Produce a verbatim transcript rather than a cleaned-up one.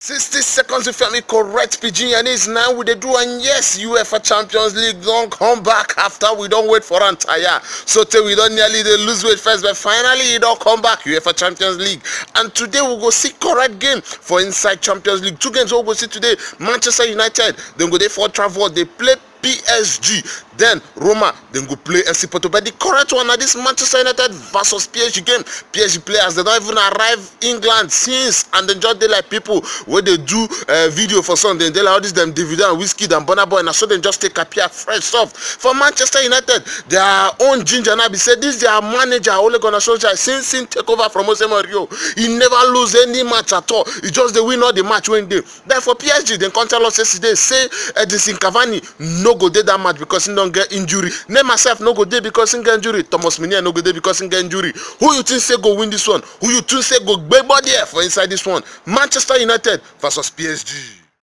Sixty seconds with Femi, correct pidgin, and it's now we dey do. And yes, UEFA Champions League don come back after we don wait for am tire. So tey we don nearly dey lose weight first, but finally e don come back, UEFA Champions League. And today we go see correct game for inside Champions League. Two games wey we go see today: Manchester United, dem go dey for Old Trafford, dey play P S G. Then Roma, dem go play F C Porto. But the correct one na this Manchester United versus P S G game. P S G players, dem don even arrive England since, and dem just dey like people wey dey do uh, video for Sunday. Dey like all this dem Davido and Wizkid and Burna Boy. Na so dem just take appear fresh, soft. For Manchester United, their own ginger now be say this their manager Ole Gunnar Solskjaer, since he take over from Jose Mourinho, he never lose any match at all. He just dey win all the match wey dey. Then for P S G, dem come tell us yesterday say Edinson Cavani no go dey that match because he don get injury. Neymar sef no go dey because he get injury. Thomas Meunier no go dey because he get injury. Who you think say go win this one? Who you think say go gbe body for inside this one? Manchester United versus P S G.